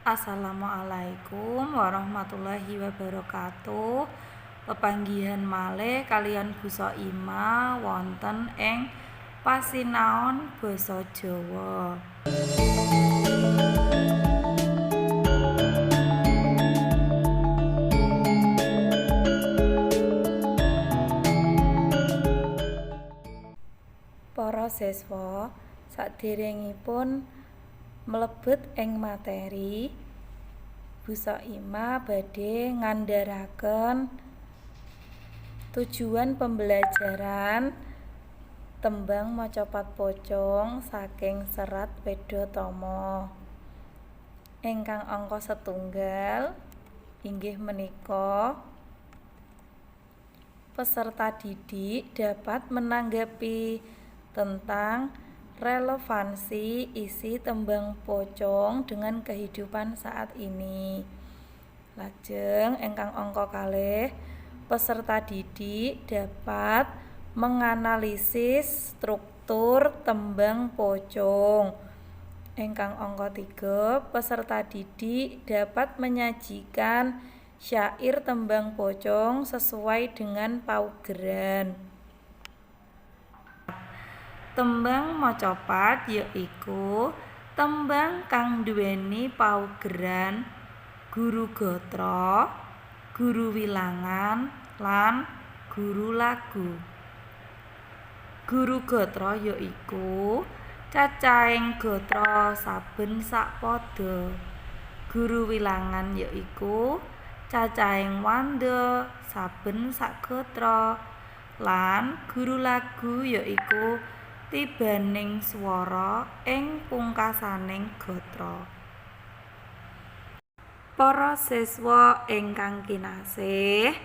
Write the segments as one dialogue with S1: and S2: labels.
S1: Assalamualaikum warahmatullahi wabarakatuh. Pepanggihan malih kaliyan Bu Soimah wonten ing pasinaon basa Jawa. Para siswa, saderengipun mlebet ing materi, Bu Soimah badhe ngandharaken tujuan pembelajaran tembang macapat pocung saking serat Wedhatama. Ingkang angka setunggal inggih menika peserta didik dapat menanggapi tentang relevansi isi tembang pocung dengan kehidupan saat ini. Lajeng ingkang angka kalih, peserta didik dapat menganalisis struktur tembang pocung. Ingkang angka 3, peserta didik dapat menyajikan syair tembang pocung sesuai dengan paugeran. Tembang macapat yaiku tembang kang nduweni paugeran guru gatra, guru wilangan, lan guru lagu. Guru gatra yaiku cacahing gatra saben sak pada. Guru wilangan yaiku cacahing wanda saben sak gatra, lan guru lagu yaiku tibaning swara ing pungkasaning gatra. Para siswa ingkang kinasih,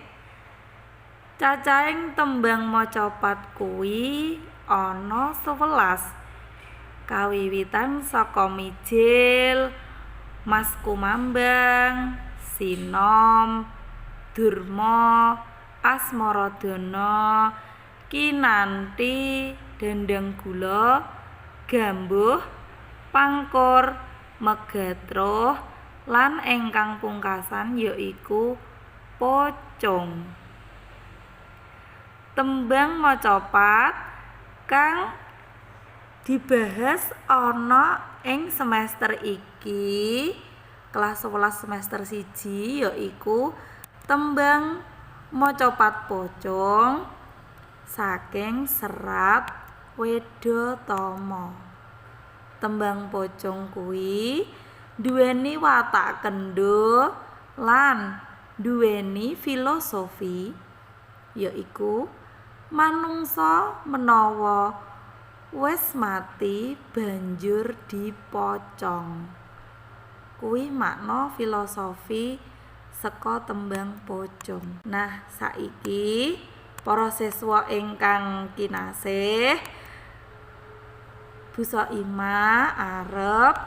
S1: cacahing tembang macapat kuwi ana 11. Kawiwitan saka mijil, Maskumambang, Sinom, Durma, Asmaradana, Kinanthi, Dhandhang Gula, Gambuh, Pangkur, Megatruh, lan ingkang pungkasan yaiku pocung. Tembang macapat kang dibahas ana ing semester iki kelas 11 semester 1 yaiku tembang macapat pocung saking serat Wedhatama. Tembang pocung kuwi nduweni watak kendho lan nduweni filosofi, yaiku manungsa menawa wis mati banjur dipocong. Kuwi makna filosofi saka tembang pocung. Nah, saiki para siswa ingkang kinasih, Bu Soimah arep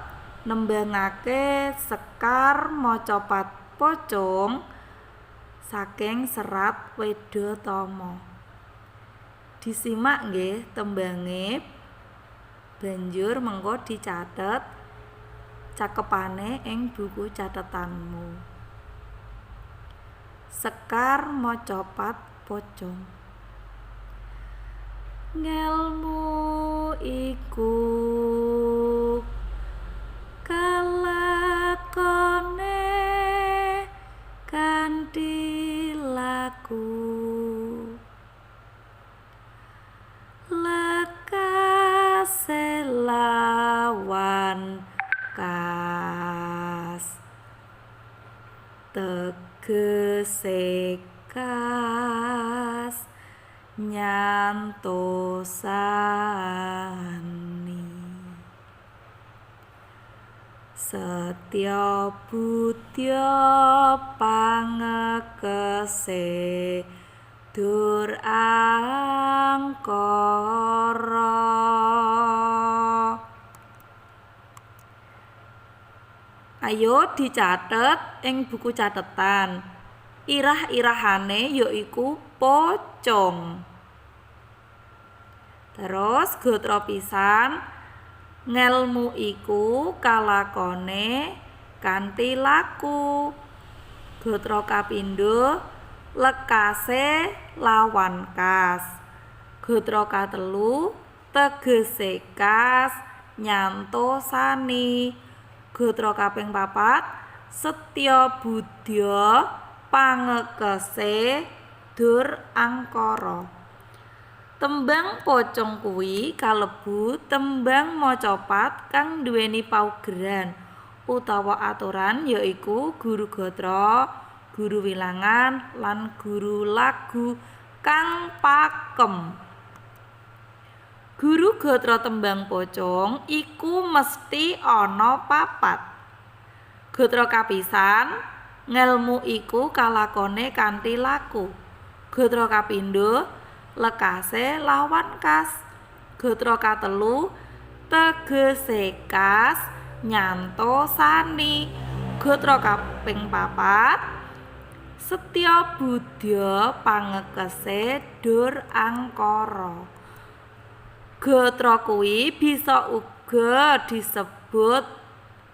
S1: nembangake sekar macapat pocung saking serat Wedhatama. Disimak nggih tembange, banjur mengko dicatet cakepane ing buku catetanmu. Sekar macapat pocung. Ngelmu iku kalakone kanthi laku, lekase lawan kas, tegese kas nyantosani. Setya budya pangekese dur angkara. Ayo dicatet ing buku catetan. Irah-irahane yaiku pocung. Terus gatra pisan, ngelmu iku kalakone kanthi laku. Gatra kapindho lekase lawan kas. Gatra katelu tegese kas nyantosani. Gatra kaping papat setya budya pangekese dur angkara. Tembang pocung kuwi kalebu tembang macapat kang nduweni paugeran utawa aturan, yaiku guru gatra, guru wilangan, lan guru lagu kang pakem. Guru gatra tembang pocung iku mesthi ana papat. Gatra kapisan ngelmu iku kalakone kanthi laku. Gatra kapindho lekase lawan kas. Gatra katelu tegese kas nyantosani. Gatra kaping papat setya budya pangekese dur angkara. Gatra kuwi bisa uga disebut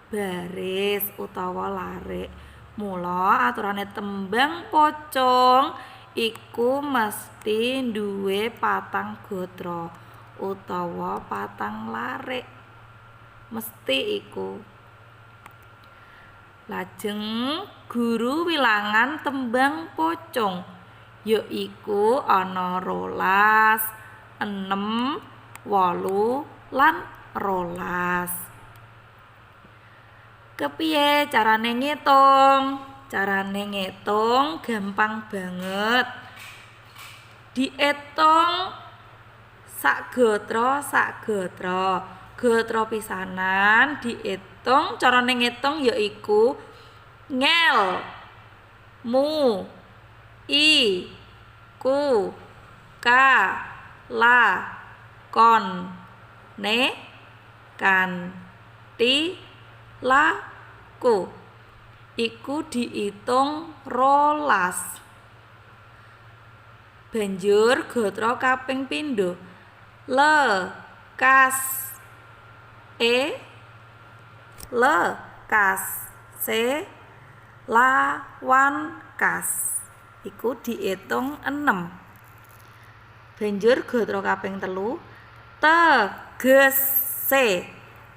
S1: baris utawa larik. Mula aturane tembang pocung iku mesti duwe patang gatra utawa patang larik. Mesti iku. Lajeng guru wilangan tembang pocung yaiku ana 12, 6, 8 lan 12. Kepiye carane ngitung? Carane ngitung gampang banget. Diitung sak gatra sak gatra. Gatra pisanan diitung, carane ngitung yaiku ngel, mu, i, ku, ka, la, kon, ne, kan, ti, la, ku. Iku diitung 12. Banjur gatra kaping pindho le, kas, e, le, kas, se, lawan kas. Iku diitung 6. Banjur gatra kaping telu tegese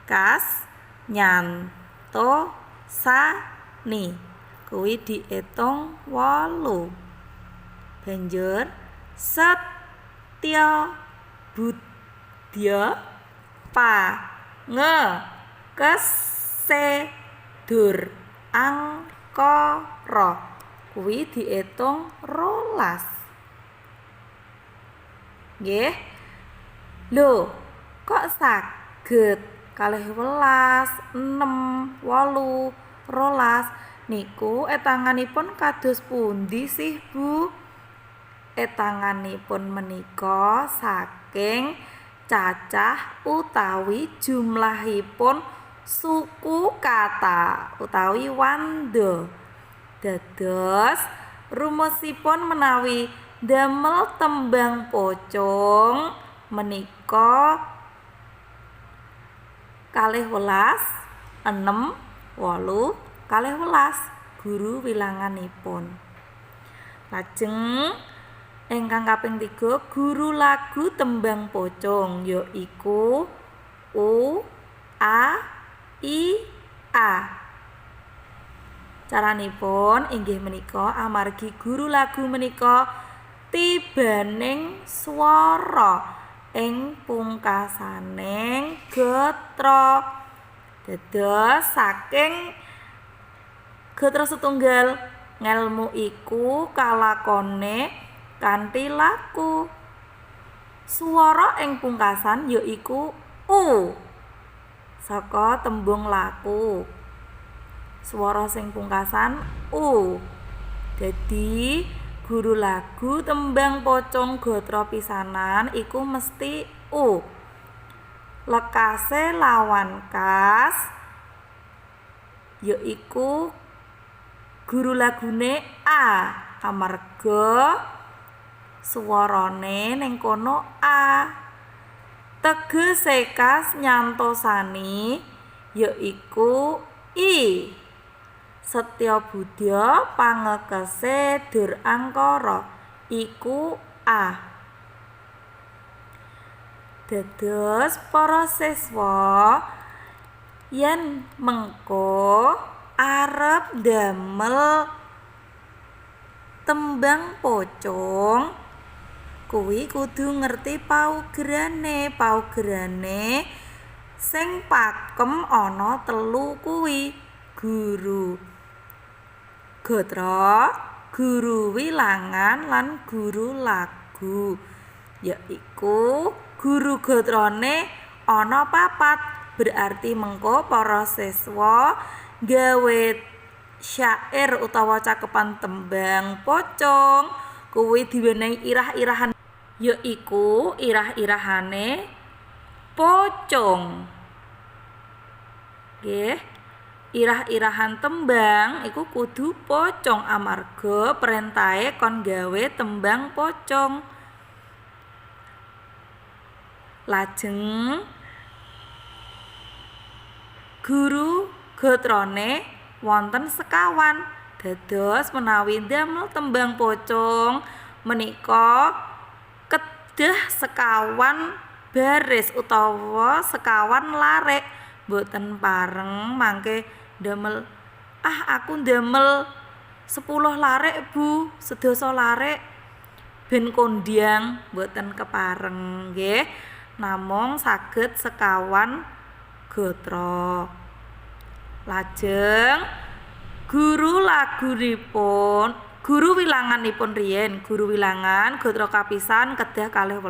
S1: kas nyantosani. Kuwi diitung 8. Banjur setya budya pangekese dur angkara. Kuwi diitung 12. Nggih. Lho, kok saged 12, 6, 8, 12 niku etanganipun kados pundi sih, Bu? Etanganipun menika saking cacah utawi jumlahipun suku kata utawi wanda. Dados rumusipun menawi damel tembang pocung menika 12, 6, 8, 12 guru wilanganipun. Lajeng ingkang kaping 3 guru lagu tembang pocung yaiku U, A, I, A. Caranipun inggih menika amargi guru lagu menika tibaning swara ing pungkasaning gatra. Dados saking gatra setunggal ngelmu iku kalakone kanthi laku. Swara ing pungkasan yaiku u saka tembung laku. Swara sing pungkasan u. Dadi guru lagu tembang pocung gatra pisanan iku mesti u. Lekase lawan kas yaiku guru lagune a amarga swarane ning kono a. Tegese kas nyantosani yaiku i. Setya Budya pangekese Durangkara iku A. Dados para siswa yen mengko arep ndamel tembang pocung kuwi kudu ngerti paugerane. Paugerane sing pakem ana telu kuwi: guru gatra, guru wilangan lan guru lagu. Yaiku guru gatrane ana 4, berarti mengko para siswa gawe syair utawa cakepan tembang pocung kuwi diwenehi irah-irahan, yaiku irah-irahane pocung. Nggih, irah-irahan tembang iku kudu pocung amarga perintahe kon gawe tembang pocung. Lajeng guru gatrane wonten sekawan. Dados menawi ndamel tembang pocung menika kedah sekawan baris utawa sekawan larik, mboten pareng mangke ndamel aku ndamel 10 larik Bu, sedasa larik ben kondhang, mboten kepareng nggih. Namung saged sekawan gatra. Lajeng guru lagunipun, guru wilanganipun riyen, guru wilangan gatra kapisan kedah 12,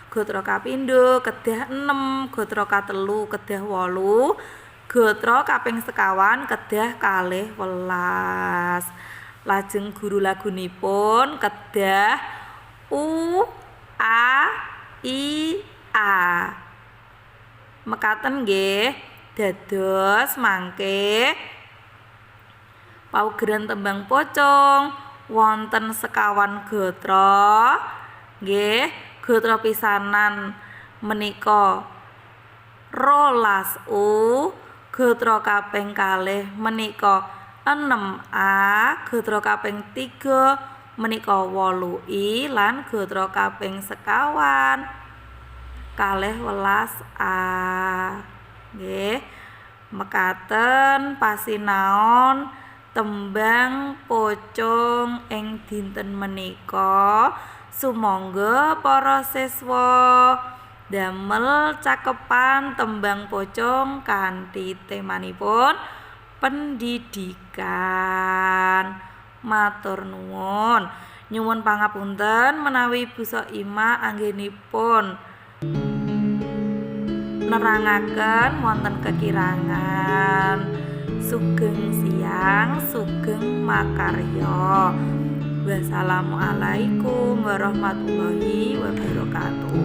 S1: gatra kapindho kedah 6, gatra katelu kedah 8, gatra kaping sekawan kedah 12. Lajeng guru lagunipun kedah U A I A. Mekaten nggih. Dados mangke paugeran tembang pocung wonten sekawan gatra nggih. Gatra pisanan menika 12 U, gatra kaping kalih menika 6 A, gatra kaping 3 menika 8 I lan gatra kaping sekawan 12 A. Nggih, mekaten pasinaon tembang pocung ing dinten menika. Sumangga para siswa damel cakepan tembang pocung kanthi temanipun pendidikan. Matur nuwun. Nyuwun pangapunten menawi Bu Soimah anggenipun nerangaken wonten kekirangan. Sugeng siang, sugeng makarya. Wassalamualaikum warahmatullahi wabarakatuh.